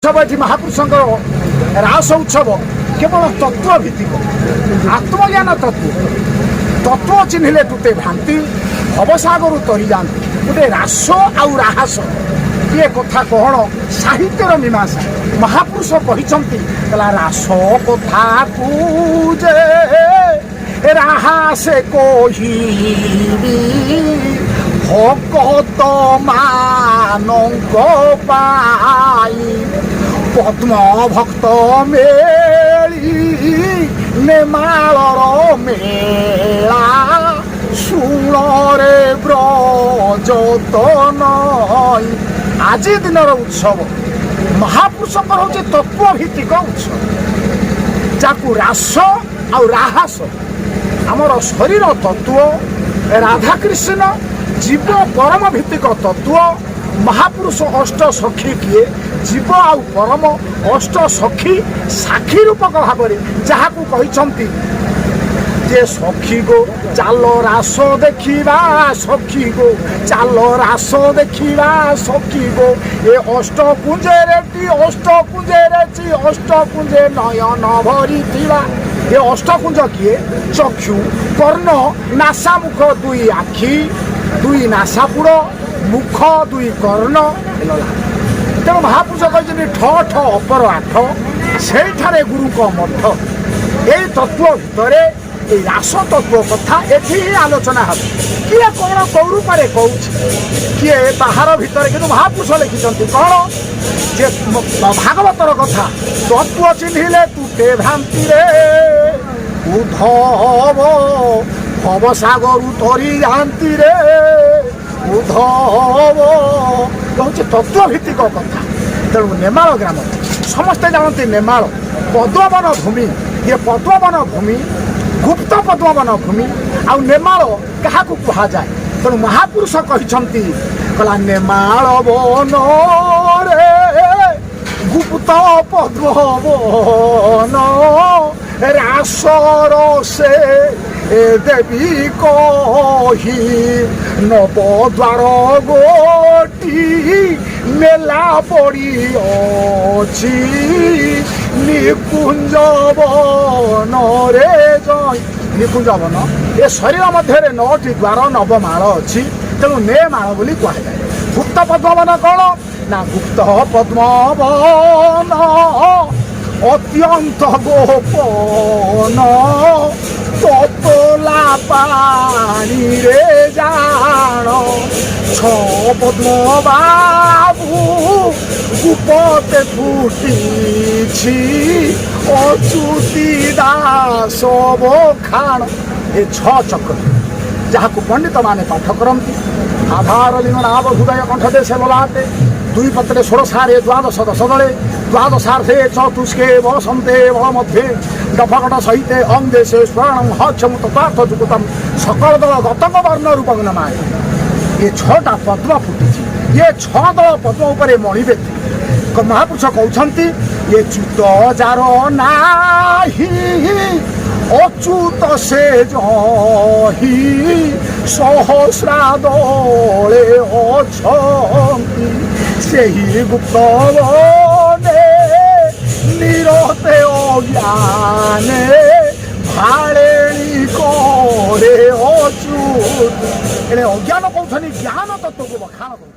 ଉତ୍ସବ ଏଠି ମହାପୁରୁଷଙ୍କର ରାସ ଉତ୍ସବ କେବଳ ତତ୍ତ୍ୱ ଭିତ୍ତିକ, ଆତ୍ମଜ୍ଞାନ ତତ୍ତ୍ୱ। ତତ୍ତ୍ୱ ଚିହ୍ନିଲେ ତୁଟେ ଭ୍ରାନ୍ତି, ଭବସାଗରୁ ତରିଯାଆନ୍ତି। ଗୋଟେ ରାସ ଆଉ ରାହାସ ଇଏ କଥା କଣ? ସାହିତ୍ୟର ମୀମାଂସା। ମହାପୁରୁଷ କହିଛନ୍ତି, କହିଲା ରାସ କଥାକୁ ଯେ ରାହାସେ କହିବି ଭକତ ମାନଙ୍କ ପାଇଁ, ପଦ୍ମ ଭକ୍ତ ମେଳି ନେମାଳର ମେଳା ଶୁଣରେ ବ୍ରଜତ ନଈ। ଆଜି ଦିନର ଉତ୍ସବ ମହାପୁରୁଷଙ୍କର ହେଉଛି ତତ୍ତ୍ୱଭିତ୍ତିକ ଉତ୍ସବ, ଯାକୁ ରାସ ଆଉ ରାହାସ। ଆମର ଶରୀର ତତ୍ତ୍ୱ ରାଧାକୃଷ୍ଣ, ଜୀବ ପରମ ଭିତ୍ତିକ ତତ୍ତ୍ୱ। ମହାପୁରୁଷ ଅଷ୍ଟ ସଖୀ କିଏ? ଜୀବ ଆଉ ପରମ ଅଷ୍ଟ ସଖୀ ସାକ୍ଷୀ ରୂପକ ଭାବରେ ଯାହାକୁ କହିଛନ୍ତି ଯେ ସଖୀ ଗୋ ଚାଲ ରାସ ଦେଖିବା, ସଖୀ ଗୋ ଚାଲ ରାସ ଦେଖିବା, ସଖୀ ଗୋ ଏ ଅଷ୍ଟ କୁଞ୍ଜରେ ଟି ଅଷ୍ଟ କୁଞ୍ଜରେ ଚି ଅଷ୍ଟ କୁଞ୍ଜେ ନୟନ ଭରିଥିବା। ଏ ଅଷ୍ଟକୁଞ୍ଜ କିଏ? ଚକ୍ଷୁ, କର୍ଣ୍ଣ, ନାସା, ମୁଖ, ଦୁଇ ଆଖି, ଦୁଇ ନାସାପୁଡ଼, ମୁଖ, ଦୁଇ କର୍ଣ୍ଣ ହେଲା। ତେଣୁ ମହାପୁରୁଷ କହିଛନ୍ତି ଠ ଠ ଅପର ଆଠ, ସେଇଠାରେ ଗୁରୁଙ୍କ ମଠ। ଏଇ ତତ୍ତ୍ୱ ଭିତରେ ଏଇ ରାସ ତତ୍ତ୍ୱ କଥା ଏଠି ହିଁ ଆଲୋଚନା ହେବ। କିଏ କ'ଣ କୋଉ ରୂପରେ କହୁଛି, କିଏ ବାହାର ଭିତରେ, କିନ୍ତୁ ମହାପୁରୁଷ ଲେଖିଛନ୍ତି କ'ଣ ଯେ ଭାଗବତର କଥା, ତତ୍ତ୍ୱ ଚିହ୍ନିଲେ ତୁଟେ ଭ୍ରାନ୍ତିରେ ଉଦ୍ଧବ ଭବସାଗରୁ ତରି ଯାଆନ୍ତି ରେ ଉଦ୍ଧବ। ହେଉଛି ତତ୍ତ୍ୱଭିତ୍ତିକ କଥା। ତେଣୁ ନେମାଳ ଗ୍ରାମ ସମସ୍ତେ ଜାଣନ୍ତି, ନେମାଳ ପଦ୍ମବନ ଭୂମି। ଇଏ ପଦ୍ମବନ ଭୂମି, ଗୁପ୍ତ ପଦ୍ମବନ ଭୂମି। ଆଉ ନେମାଳ କାହାକୁ କୁହାଯାଏ? ତେଣୁ ମହାପୁରୁଷ କହିଛନ୍ତି, କହିଲା ନେମାଳ ବନରେ ଗୁପ୍ତ ପଦ୍ମବନ ରାସର ସେ ଦେବୀ କହି, ନବଦ୍ୱାର ଗୋଟି ମେଲା ପଡ଼ିଅଛି ନିକୁଞ୍ଜ ବନରେ ଜୟ। ନିକୁଞ୍ଜ ବନ, ଏ ଶରୀର ମଧ୍ୟରେ ନଅଟି ଦ୍ୱାର, ନବମାଳ ଅଛି, ତେଣୁ ନେ ମାଳ ବୋଲି କୁହାଯାଏ। ଗୁପ୍ତ ପଦ୍ମବନ କ'ଣ ନା ଗୁପ୍ତ ପଦ୍ମବନ ଅତ୍ୟନ୍ତ ଗୋପନ, ତୋତଲା ପାଣିରେ ଜାଣ, ଛଅ ପଦ୍ମ ବାବୁ ଗୁପତେ ଫୁଟିଛି ଅଚ୍ୟୁତି ଦାସ ବଖାଣ। ଏ ଛଅ ଚକ୍ର ଯାହାକୁ ପଣ୍ଡିତମାନେ ପାଠ କରନ୍ତି। ଆଧାର ଲୀନ ନାଭ ହୃଦୟ କଣ୍ଠ ଦେଶେ ଲଲାଟେ, ଦୁଇ ପତ୍ରେ ଷୋଡ଼ଶାରେ ଦ୍ୱାଦଶ ଦଶ ଦଳେ, ଦ୍ୱାଦଶାର୍ଧେ ଚତୁଷ୍କେ ବସନ୍ତେ ବଳ ମଧ୍ୟେ, ଡଫକଟ ସହିତେ ଅଂ ଦେଶେ ସ୍ମରଣ ହକ୍ଷମ ତତ୍ୱାର୍ଥ ଯୁକୁତମ ସକଳ ଦଳ ଗତକ ବର୍ଣ୍ଣ ରୂପକ ନମାଏ। ଏ ଛଅଟା ପଦ୍ମ ଫୁଟିଛି, ଏ ଛଅ ଦଳ ପଦ୍ମ ଉପରେ ମଣିବେତି। ମହାପୁରୁଷ କହୁଛନ୍ତି, ଏ ଚ୍ୟୁତ ଯାର ନାହିଁ ଅଚ୍ୟୁତ ସେ ଯହି ସହସ୍ରାଦଳେ ଅଛନ୍ତି, ସେହି ଗୁପ୍ତ ବନେ ନିରତେ ଅଜ୍ଞାନେ ଭାଳେଣି କରେ ଅଚ୍ୟୁତ। ଏଣେ ଅଜ୍ଞାନ କହୁଛନ୍ତି, ଜ୍ଞାନ ତତ୍ତ୍ୱକୁ ବଖାଣ କରୁଛନ୍ତି।